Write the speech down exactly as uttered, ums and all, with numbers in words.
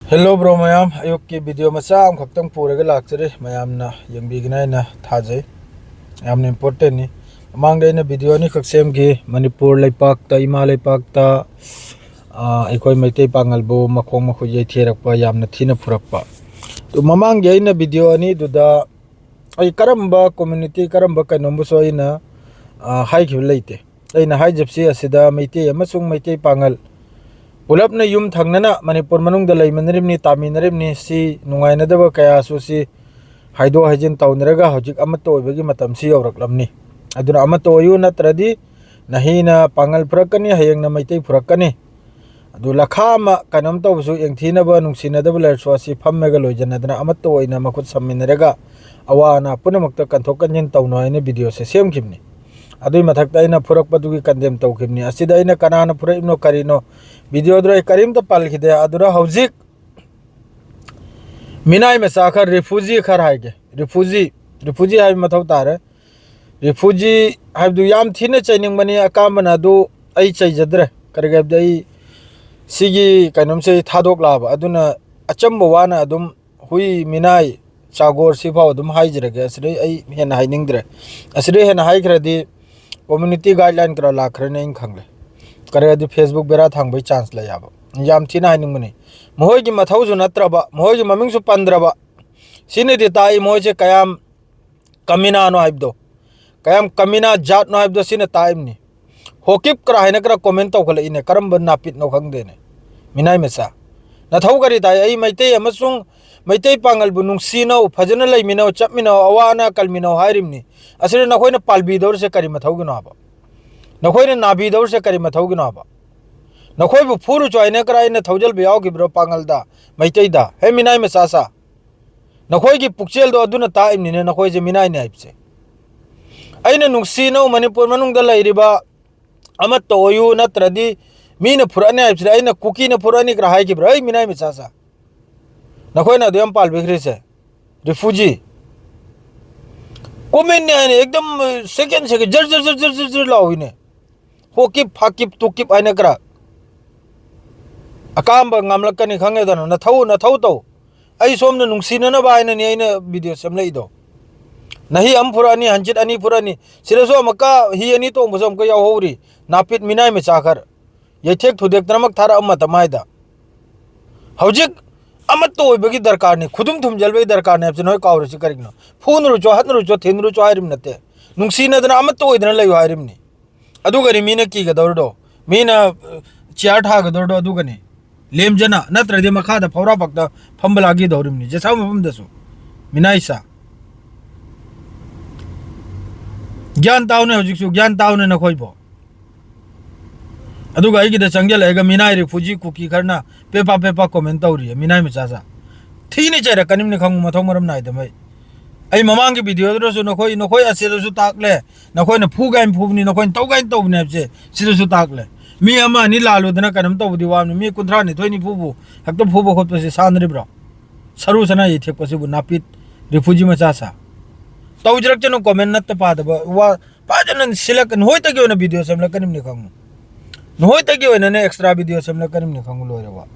Hello bro ꯃꯌꯥꯝ, ꯑꯌꯨꯛꯀꯤ video ꯃꯆꯥ ꯑꯃꯈꯛꯇꯪ ꯄꯨꯔꯒ ꯂꯥꯛꯆꯔꯤ꯫ ꯃꯌꯥꯝꯅ ꯌꯦꯡꯕꯤꯒꯅꯤ ꯍꯥꯏꯅ ꯊꯥꯖꯩ꯫ ꯌꯥꯝꯅ importantꯅꯤ꯫ ꯃꯃꯥꯡꯗ ꯑꯩꯅ video ꯑꯅꯤꯈꯛ ꯁꯦꯝꯈꯤ꯫ ꯃꯅꯤꯄꯨꯔ ꯂꯩꯄꯥꯛꯇ, ꯏꯃꯥ ꯂꯩꯄꯥꯛꯇ, ꯑ, ꯑꯩꯈꯣꯏ ꯃꯩꯇꯩ ꯄꯥꯉꯜꯕꯨ ꯃꯈꯣꯡ ꯃꯈꯨꯠ ꯌꯩꯊꯦꯔꯛꯄ, ꯌꯥꯝꯅ ꯊꯤꯅ ꯐꯨꯔꯛꯄ꯫ ꯑꯗꯨ ꯃꯃꯥꯡꯒꯤ ꯑꯩꯅ video ꯑꯅꯤꯗꯨꯗ ꯑꯩ ꯀꯔꯝꯕ community, ꯀꯔꯝꯕ ꯀꯩꯅꯣꯝꯕꯨꯁꯨ ꯑꯩꯅ, ꯑ, ꯍꯥꯏꯈꯤꯕ ꯂꯩꯇꯦ꯫ ꯑꯩꯅ ꯍꯥꯏꯖꯕꯁꯤ ꯑꯁꯤꯗ ꯃꯩꯇꯩ ꯑꯃꯁꯨꯡ ꯃꯩꯇꯩ ꯄꯥꯉꯜ ꯄꯨꯂꯞꯅ ꯌꯨꯝ ꯊꯪꯅꯅ ꯃꯅꯤꯄꯨꯔ ꯃꯅꯨꯡꯗ ꯂꯩꯃꯤꯟꯅꯔꯤꯕꯅꯤ, ꯇꯥꯃꯤꯟꯅꯔꯤꯕꯅꯤ꯫ ꯁꯤ ꯅꯨꯡꯉꯥꯏꯅꯗꯕ ꯀꯌꯥꯁꯨ ꯁꯤ ꯍꯥꯏꯗꯣꯛ ꯍꯥꯏꯖꯤꯟ ꯇꯧꯅꯔꯒ ꯍꯧꯖꯤꯛ ꯑꯃꯠꯇ ꯑꯣꯏꯕꯒꯤ ꯃꯇꯝꯁꯤ ꯌꯧꯔꯛꯂꯝꯅꯤ꯫ ꯑꯗꯨꯅ ꯑꯃꯠꯇ ꯑꯣꯏꯌꯨ, ꯅꯠꯇ꯭ꯔꯗꯤ ꯅꯍꯤꯅ ꯄꯥꯉꯜ ꯐꯨꯔꯛꯀꯅꯤ, ꯍꯌꯦꯡꯅ ꯃꯩꯇꯩ ꯐꯨꯔꯛꯀꯅꯤ꯫ ꯑꯗꯨ ꯂꯈꯥ ꯑꯃ ꯀꯩꯅꯣꯝ ꯇꯧꯕꯁꯨ, ꯌꯦꯡꯊꯤꯅꯕ, ꯅꯨꯡꯁꯤꯅꯗꯕ ꯂꯩꯔꯁꯨ ꯑꯁꯤ ꯐꯝꯃꯒ ꯂꯣꯏꯖꯅꯗꯅ ꯑꯃꯠꯇ ꯑꯣꯏꯅ ꯃꯈꯨꯠ ꯁꯝꯃꯤꯟꯅꯔꯒ ꯑꯋꯥ ꯑꯅꯥ ꯄꯨꯝꯅꯃꯛꯇ ꯀꯟꯊꯣꯛ ꯀꯟꯁꯤꯟ ꯇꯧꯅꯣ ꯍꯥꯏꯅ videoꯁꯦ ꯁꯦꯝꯈꯤꯕꯅꯤ꯫ ꯑꯗꯨꯒꯤ ꯃꯊꯛꯇ ꯑꯩꯅ ꯐꯨꯔꯛꯄꯗꯨꯒꯤ condemn ꯇꯧꯈꯤꯕꯅꯤ꯫ ꯑꯁꯤꯗ ꯑꯩꯅ ꯀꯅꯥꯅ ꯐꯨꯔꯛꯏꯕꯅꯣ ꯀꯔꯤꯅꯣ videoꯗꯨꯗ ꯑꯩ ꯀꯔꯤꯝꯇ ꯄꯜꯈꯤꯗꯦ꯫ ꯑꯗꯨꯅ ꯍꯧꯖꯤꯛ ꯃꯤꯅꯥꯏ ꯃꯆꯥ ꯈꯔ, refugee ꯈꯔ ꯍꯥꯏꯒꯦ꯫ Refugee, refugee ꯍꯥꯏꯕ ꯃꯊꯧ ꯇꯥꯔꯦ꯫ Refugee ꯍꯥꯏꯕꯗꯨ ꯌꯥꯝ ꯊꯤꯅ ꯆꯩꯅꯤꯡꯕꯅꯤ꯫ ꯑꯀꯥꯝꯕꯅ ꯑꯗꯨ ꯑꯩ ꯆꯩꯖꯗ꯭ꯔꯦ꯫ ꯀꯔꯤꯒꯤ ꯍꯥꯏꯕꯗꯤ ꯑꯩ ꯁꯤꯒꯤ ꯀꯩꯅꯣꯝꯁꯦ ꯑꯩ ꯊꯥꯗꯣꯛꯂꯛꯑꯕ꯫ ꯑꯗꯨꯅ ꯑꯆꯝꯕ ꯋꯥꯅ ꯑꯗꯨꯝ ꯍꯨꯏ, ꯃꯤꯅꯥꯏ, ꯆꯥꯒꯣꯔ ꯁꯤꯐꯥꯎ ꯑꯗꯨꯝ ꯍꯥꯏꯖꯔꯒꯦ꯫ ꯑꯁꯤꯗꯩ ꯑꯩ ꯍꯦꯟꯅ ꯍꯥꯏꯅꯤꯡꯗ꯭ꯔꯦ꯫ ꯑꯁꯤꯗꯩ ꯍꯦꯟꯅ ꯍꯥꯏꯈ꯭ꯔꯗꯤ community guideline ꯈꯔ ꯂꯥꯛꯈ꯭ꯔꯅꯤ ꯑꯩꯅ ꯈꯪꯂꯦ꯫ ꯀꯔꯤ ꯍꯥꯏꯗꯤ Facebook ꯕꯦꯔꯥ ꯊꯥꯡꯕꯩ chance ꯂꯩ ꯌꯥꯕ꯫ ꯌꯥꯝ ꯊꯤꯅ ꯍꯥꯏꯅꯤꯡꯕꯅꯤ꯫ ꯃꯈꯣꯏꯒꯤ ꯃꯊꯧꯁꯨ ꯅꯠꯇ꯭ꯔꯕ, ꯃꯈꯣꯏꯒꯤ ꯃꯃꯤꯡꯁꯨ ꯄꯟꯗ꯭ꯔꯕ꯫ ꯁꯤꯅꯗꯤ ꯇꯥꯛꯏ ꯃꯣꯏꯁꯦ ꯀꯌꯥꯝ ꯀꯃꯤꯅꯥꯅꯣ ꯍꯥꯏꯕꯗꯣ, ꯀꯌꯥꯝ ꯀꯃꯤꯅꯥ ꯖꯥꯠꯅꯣ ꯍꯥꯏꯕꯗꯣ ꯁꯤꯅ ꯇꯥꯛꯏꯕꯅꯤ꯫ ꯍꯣꯀꯤꯞ ꯀꯔꯥ ꯍꯥꯏꯅ ꯈꯔ comment ꯇꯧꯈꯠꯂꯛꯏꯅꯦ, ꯀꯔꯝꯕ ꯅꯥꯄꯤꯠꯅꯣ ꯈꯪꯗꯦꯅꯦ꯫ ꯃꯤꯅꯥꯏ ꯃꯆꯥ, ꯅꯊꯧ ꯀꯔꯤ ꯇꯥꯏ? ꯑꯩ ꯃꯩꯇꯩ ꯑꯃꯁꯨꯡ ꯃꯩꯇꯩ ꯄꯥꯉꯜꯕꯨ ꯅꯨꯡꯁꯤꯅꯧ, ꯐꯖꯅ ꯂꯩꯃꯤꯟꯅꯧ, ꯆꯠꯃꯤꯟꯅꯧ, ꯑꯋꯥ ꯑꯅꯥ ꯀꯜꯃꯤꯟꯅꯧ ꯍꯥꯏꯔꯤꯕꯅꯤ꯫ ꯑꯁꯤꯗ ꯅꯈꯣꯏꯅ ꯄꯥꯜꯕꯤꯗꯧꯔꯤꯁꯦ ꯀꯔꯤ ꯃꯊꯧꯒꯤꯅꯣ ꯍꯥꯏꯕ? ꯅꯈꯣꯏꯅ ꯅꯥꯕꯤꯗꯧꯔꯤꯁꯦ ꯀꯔꯤ ꯃꯊꯧꯒꯤꯅꯣ ꯍꯥꯏꯕ? ꯅꯈꯣꯏꯕꯨ ꯐꯨꯔꯨꯆꯣ ꯍꯥꯏꯅ ꯀꯔꯥꯏꯅ ꯊꯧꯖꯤꯜꯕ ꯌꯥꯎꯈꯤꯕ꯭ꯔꯣ ꯄꯥꯉꯜꯗ, ꯃꯩꯇꯩꯗ? ꯍꯦ ꯃꯤꯅꯥꯏ ꯃꯆꯥ ꯁꯥ, ꯅꯈꯣꯏꯒꯤ ꯄꯨꯛꯆꯦꯜꯗꯣ ꯑꯗꯨꯅ ꯇꯥꯛꯏꯕꯅꯤꯅꯦ ꯅꯈꯣꯏꯁꯦ ꯃꯤꯅꯥꯏꯅꯤ ꯍꯥꯏꯕꯁꯦ꯫ ꯑꯩꯅ ꯅꯨꯡꯁꯤꯅꯧ, ꯃꯅꯤꯄꯨꯔ ꯃꯅꯨꯡꯗ ꯂꯩꯔꯤꯕ ꯑꯃꯠꯇ ꯑꯣꯏꯌꯨ, ꯅꯠꯇ꯭ꯔꯗꯤ ꯃꯤꯅ ꯐꯨꯔꯛꯑꯅꯤ ꯍꯥꯏꯕꯁꯤꯗ ꯑꯩꯅ ꯀꯨꯀꯤꯅ ꯐꯨꯔꯛꯑꯅꯤ ꯈꯔ ꯍꯥꯏꯈꯤꯕ꯭ꯔꯥ? ꯑꯩ ꯃꯤꯅꯥꯏ ꯃꯆꯥ ꯁꯥ, ꯅꯈꯣꯏꯅ ꯑꯗꯨ ꯌꯥꯝ ꯄꯥꯜꯕꯤꯈ꯭ꯔꯤꯁꯦ꯫ Refugee comment ꯅꯦ ꯍꯥꯏꯅ ꯑꯦꯛꯗꯝ second second ꯖꯔ ꯖꯔ ꯖꯔ ꯖꯔ ꯖꯔ ꯖꯔ ꯂꯥꯎꯏꯅꯦ꯫ ꯍꯣꯀꯤꯞ ꯐꯥꯀꯤꯞ ꯇꯨꯀꯤꯞ ꯍꯥꯏꯅ ꯈꯔ ꯑꯀꯥꯝꯕ ꯉꯝꯂꯛꯀꯅꯤ ꯈꯪꯉꯦꯗꯅ, ꯅꯊꯧ, ꯅꯊꯧ ꯇꯧ꯫ ꯑꯩ ꯁꯣꯝꯗ ꯅꯨꯡꯁꯤꯅꯅꯕ ꯍꯥꯏꯅꯅꯤ ꯑꯩꯅ ꯚꯤꯗꯤꯑꯣ ꯁꯦꯝꯂꯛꯏꯗꯣ꯫ ꯅꯍꯤ ꯑꯃ ꯐꯨꯔꯛꯑꯅꯤ, ꯍꯟꯆꯤꯠ ꯑꯅꯤ ꯐꯨꯔꯛꯑꯅꯤ, ꯁꯤꯗꯁꯨ ꯑꯃꯨꯛꯀ ꯍꯤ ꯑꯅꯤ ꯇꯣꯡꯕꯁꯨ ꯑꯃꯨꯛꯀ ꯌꯥꯎꯍꯧꯔꯤ꯫ ꯅꯥꯄꯤꯠ ꯃꯤꯅꯥꯏ ꯃꯆꯥ ꯈꯔ ꯌꯩꯊꯦꯛ ꯊꯨꯗꯦꯛꯇꯅꯃꯛ ꯊꯥꯔꯛꯑ ꯃꯇꯝ ꯍꯥꯏꯗ꯫ ꯍꯧꯖꯤꯛ ꯑꯃꯠꯇ ꯑꯣꯏꯕꯒꯤ ꯗꯔꯀꯥꯔꯅꯤ, ꯈꯨꯗꯨꯝ ꯊꯨꯝꯖꯤꯜꯕꯒꯤ ꯗꯔꯀꯥꯔꯅꯤ ꯍꯥꯏꯕꯁꯤ ꯅꯣꯏ ꯀꯥꯎꯔꯤꯁꯤ ꯀꯔꯤꯒꯤꯅꯣ? ꯐꯨꯅꯔꯨꯆꯣ, ꯍꯠꯅꯔꯨꯆꯣ, ꯊꯦꯡꯅꯔꯨꯆꯣ ꯍꯥꯏꯔꯤꯕ ꯅꯠꯇꯦ꯫ ꯅꯨꯡꯁꯤꯅꯗꯅ ꯑꯃꯠꯇ ꯑꯣꯏꯗꯅ ꯂꯩꯌꯨ ꯍꯥꯏꯔꯤꯕꯅꯤ꯫ ꯑꯗꯨꯒꯅꯤ ꯃꯤꯅ ꯀꯤꯒꯗꯧꯔꯤꯗꯣ, ꯃꯤꯅ, ꯑ, ꯆꯤꯌꯥꯔ ꯊꯥꯒꯗꯧꯔꯤꯗꯣ ꯑꯗꯨꯒꯅꯤ꯫ ꯂꯦꯝꯖꯅ, ꯅꯠꯇ꯭ꯔꯗꯤ ꯃꯈꯥꯗ ꯐꯧꯔꯥ ꯄꯛꯇ ꯐꯝꯕ ꯂꯥꯛꯈꯤꯗꯧꯔꯤꯕꯅꯤ, ꯖꯦꯁꯥ ꯃꯐꯝꯗꯁꯨ꯫ ꯃꯤꯅꯥꯏꯁꯥ꯫ ꯒ꯭ꯌꯥꯟ ꯇꯥꯎꯅꯦ ꯍꯧꯖꯤꯛꯁꯨ, ꯒ꯭ꯌꯥꯟ ꯇꯥꯎꯅꯦ ꯅꯈꯣꯏꯕꯣ꯫ ꯑꯗꯨꯒ ꯑꯩꯒꯤꯗ ꯆꯪꯁꯤꯜꯂꯛꯑꯒ ꯃꯤꯅꯥꯏ ꯔꯤꯐꯨꯖꯤ ꯀꯨꯀꯤ ꯈꯔꯅ ꯄꯦꯄꯥ ꯄꯦꯄꯥ ꯀꯣꯃꯦꯟ ꯇꯧꯔꯤꯌꯦ, ꯃꯤꯅꯥꯏ ꯃꯆꯥꯁꯥ꯫ ꯊꯤꯅ ꯆꯩꯔꯛꯀꯅꯤꯕꯅꯤ ꯈꯪꯉꯨ, ꯃꯊꯧ ꯃꯔꯝ ꯅꯥꯏꯗꯕ ꯑꯩ꯫ ꯑꯩ ꯃꯃꯥꯡꯒꯤ ꯚꯤꯗꯤꯑꯣꯗꯨꯗꯁꯨ ꯅꯈꯣꯏ, ꯅꯈꯣꯏ ꯑꯁꯤꯗꯁꯨ ꯇꯥꯛꯂꯦ, ꯅꯈꯣꯏꯅ ꯐꯨ ꯀꯥꯏꯅ ꯐꯨꯕꯅꯤ, ꯅꯈꯣꯏꯅ ꯇꯧ ꯀꯥꯏꯅ ꯇꯧꯕꯅꯤ ꯍꯥꯏꯕꯁꯦ ꯁꯤꯗꯁꯨ ꯇꯥꯛꯂꯦ꯫ ꯃꯤ ꯑꯃ ꯑꯅꯤ ꯂꯥꯜꯂꯨꯗꯅ ꯀꯩꯅꯣꯝ ꯇꯧꯕꯗꯤ ꯋꯥꯕꯅꯤ, ꯃꯤ ꯀꯨꯟꯊ꯭ꯔꯥ ꯅꯤꯊꯣꯏ ꯅꯤꯐꯨꯕꯨ ꯍꯦꯛꯇ ꯐꯨꯕ ꯈꯣꯠꯄꯁꯦ ꯁꯥꯟꯅꯔꯤꯕ꯭ꯔꯣ? ꯁꯔꯨ ꯁꯅꯥ ꯌꯩꯊꯦꯛꯄꯁꯤꯕꯨ ꯅꯥꯄꯤꯠ ꯔꯤꯐꯨꯖꯤ ꯃꯆꯥꯁꯥ꯫ ꯇꯧꯖꯔꯛꯆꯅꯨ, ꯀꯣꯃꯦꯟ ꯅꯠꯇ ꯄꯥꯗꯕ ꯋꯥ ꯐꯖꯅ ꯁꯤꯜꯂꯛꯀ-, ꯅꯈꯣꯏꯇꯒꯤ ꯑꯣꯏꯅ ꯚꯤꯗꯤꯑꯣ ꯁꯦꯝꯂꯛꯀꯅꯤꯕꯅꯤ ꯈꯪꯉꯨ꯫ ꯅꯈꯣꯏꯇꯒꯤ ꯑꯣꯏꯅꯅꯦ ꯑꯦꯛꯁꯇ꯭ꯔꯥ ꯚꯤꯗꯤꯑꯣ ꯁꯦꯝꯂꯛꯀꯅꯤꯕꯅꯤ ꯈꯪꯉꯨ, ꯂꯣꯏꯔꯕ꯫